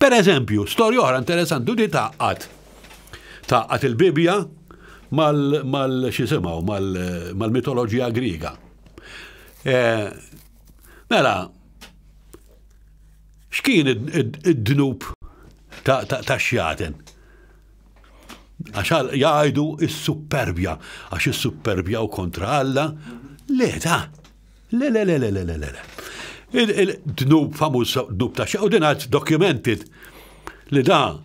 Per eżempju, storja oħra interessanti di tgħaqqad. Tgħaqqad il-Bibbja mal mal x'isimgħu mal-mitoloġija Griega. Eh, mela, x'kien id-dnub ta' xjaten? Għax jgħidu is-supperbja, għax is-supperbja u kontra Alla. Le, ta' le, le, le, le, le, le, le. Il-dnub famuż dnub ta' u din għad documented li da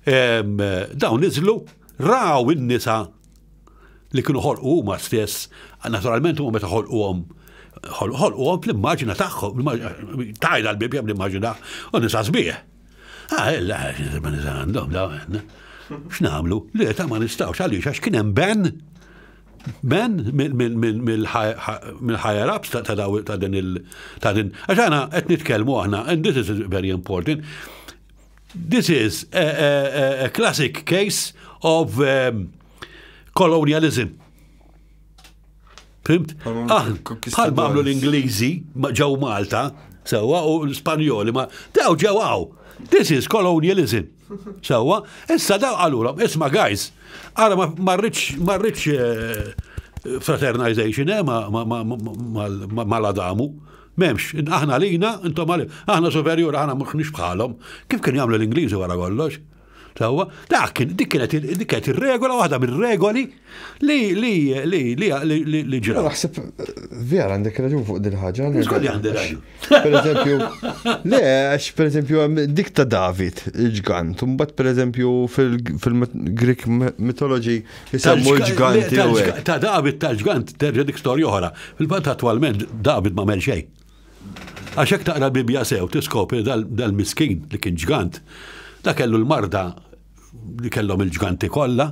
dawn niżlu raw in-nisa li kienu ħolqu huma stess, naturalment huma meta ħolquhom ħolquhom fl-immaġina tagħhom, tajda l-Bibbja bl-immaġina u nisa sbieħ. Ah, illa, ma nisa għandhom, da, x'nagħmlu? Le, ta' ma nistgħux għaliex għax kien hemm ben ben mill-higher ups ta' daw ta' din il ta' din. Għax aħna qed nitkellmu aħna, and this is very important. This is a, a, a classic case of um, colonialism. Fimt? Ah, bħal għamlu l-Ingliżi ġew Malta, sewwa, u l-Spanjoli, ma daw ġew hawn. This is colonialism. Sewwa, issa daw qalulhom, isma' guys, ara ma rridx ma rridx eh, fraternization eh, ma l-Adamu. M'hemmx, aħna lina, intom għalina, aħna superjuri, aħna mhux bħalhom. Kif kienu jagħmlu l-Ingliżi wara kollox? Sewwa, dak kien dik kienet dik kienet ir-regola waħda mir-regoli li li li li li li ġraw. Naħseb vera għandek raġun fuq din ħaġa. Żgur li għandi raġun. Per eżempju, le, għax per eżempju dik ta' David, il-ġgant, mbagħad per eżempju fil-Greek mythology jisemmu l-ġganti. Ta' David tal-ġgant terġa' dik storja oħra. Fil-fatt attwalment David ma mel xejn. Għax hekk taqra l-Bibbja sew tiskopri dal-miskin li kien ġgant, da kellu l-marda li kellhom il-ġganti kollha,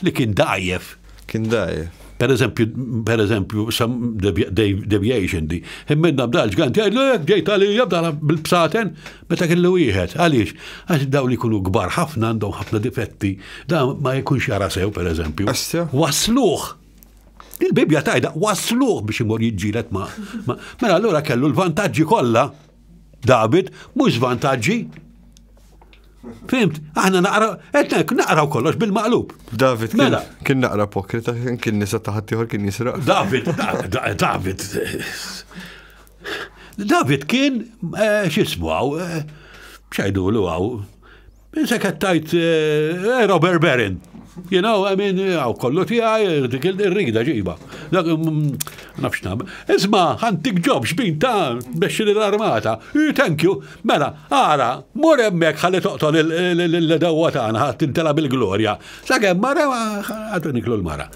li kien dgħajjef. Kien dgħajjef. Per eżempju, per eżempju, some deviation di. Imminna bda l-ġgant jgħidlu jekk ġejt għalija bda bil-bsaten meta kellu wieħed. Għaliex? Għax daw li jkunu kbar ħafna għandhom ħafna difetti, da ma jkunx jara sew per eżempju. Wasluh Il-Bibbja tajda wasluh biex imur jiġġieled ma. Mela allura kellu l-vantaġġi kollha David, mhux vantaġġi. Fimt, aħna naqra, qed naqraw kollox bil-maqlub. David mela. kien naqra pokrita, kien nisa ta' ħaddieħor kien jisraq. David, David. David kien eh, x'ismu hawn, eh, x'għidulu hawn, Insa qed tajt eh, Robert Baron. You know, I mean, għaw kollu tiegħi dik il-rida ġiba. Dak mm, nafx nagħmel. Isma' ħantik ġob xbin ta' bexxi l-armata. Thank you. Mela, ara, mur hemmhekk ħalli toqtol il-dewwa tagħna ħadd tintela bil-glorja. Sakemm mara għadu niklu l-mara.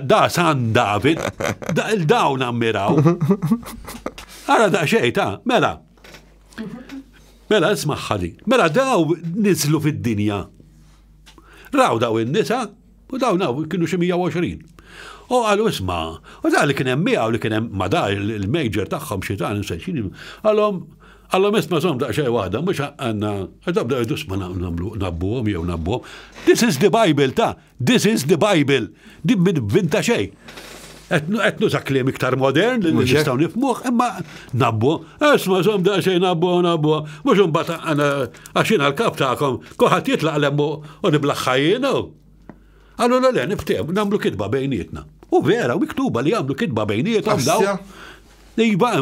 Da San David, da il-dawn ammiraw. Ara da xejn ta' mela. Mela ismagħha di. Mela daw niżlu fid-dinja. Raw daw in-nisa u daw naw kienu xi 120. U qalu isma' u da li kien hemm miegħu li kien hemm ma da il-major tagħhom xi ta' nisel xini. Qalhom qalhom isma' żomm daqsxejn waħda mhux għandna għax bdew jgħidu isma' nagħmlu nabbuhom jew nabbuhom. This is the Bible ta' This is the Bible. Din minn vinta xejn. Qed nuża kliem iktar modern li nistgħu nifhmuh, imma nabbu, isma' żomm daqsxejn nabbu nabbu, mhux imbagħad għana għax jiena l-kap tagħkom, kulħadd jitlaq lemmu u niblaħħa jiena. Qallu le le niftehmu nagħmlu kitba bejnietna. U vera, miktuba li jagħmlu kitba bejniethom daw. Iva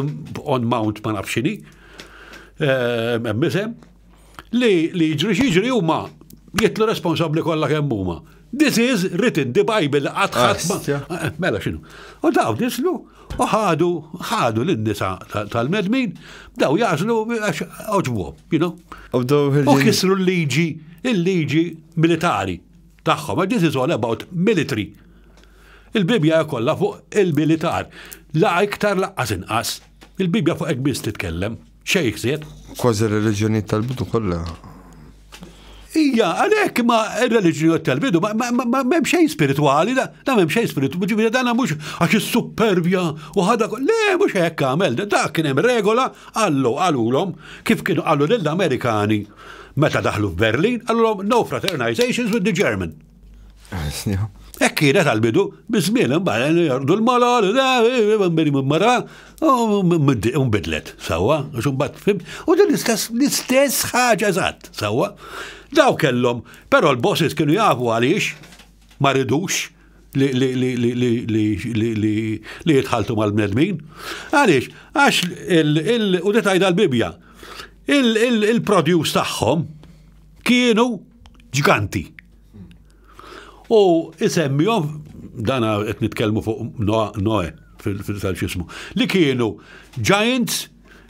on Mount ma nafx x'inhi. Eh, hemm isem. Li li jiġri x'jiġri huma jitlu responsabbli kollha kemm huma. This is written, the Bible, qatt ħadd eh, Mela x'inhu. U daw nislu u ħadu ħadu lin-nisa tal-medmin, daw jażlu għax oġbuhom, you know. U kisru l-liġi, il-liġi militari tagħhom. This is all about military. Il-Bibbja kollha fuq il-militar. La iktar laqqas inqas. Il-Bibbja fuq hekk biss titkellem. Xejn iżjed. Kważi r-reliġjonijiet tal-bidu kollha. Ija, għalhekk ma r-reliġjonijiet tal-bidu ma m'hemm xejn spiritwali, da m'hemm xejn spiritwali, ġifieri dan mhux għax is-superbja u ħada le mhux hekk għamel, da kien hemm regola qallu qalulhom kif kienu qalu lill-Amerikani meta daħlu f'Berlin, qalulhom no fraternizations with the German. Hekk kienet għall-bidu, biż-żmien imbagħad jorqdu l-molol, mara, u nbidlet, sewwa, għax imbagħad fhimt, u din l-istess l-istess ħaġa eżatt, sewwa. Daw kellhom, però l-bosses kienu jafu għaliex ma ridux li li li li li li li li li jitħaltu mal-bnedmin. Għaliex? Għax il u tgħidha l-Bibbja, il-produce tagħhom kienu ġganti. U isemmihom, dana qed nitkellmu fuq Noe fil-xismu, li kienu giants,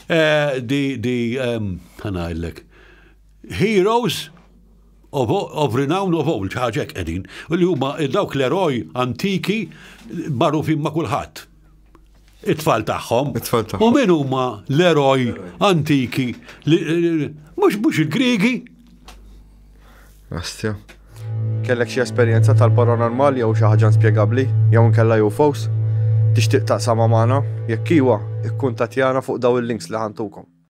eh, di, di, ehm, ħanajlek, heroes of, of renown of old, ħaġek qegħdin, li huma dawk l-eroj antiki magħrufin ma' kulħadd. It-tfal tagħhom. It-tfal tagħhom. U min huma l-eroj antiki? Mhux mhux il-Griegi. Astja. Kellek xi esperjenza tal-paranormal jew xi ħaġa inspjegabbli jew inkella UFOs? Tixtieq taqsamha magħna? Jekk iwa, ikkuntattjana fuq dawn il-links li ħa ntukom.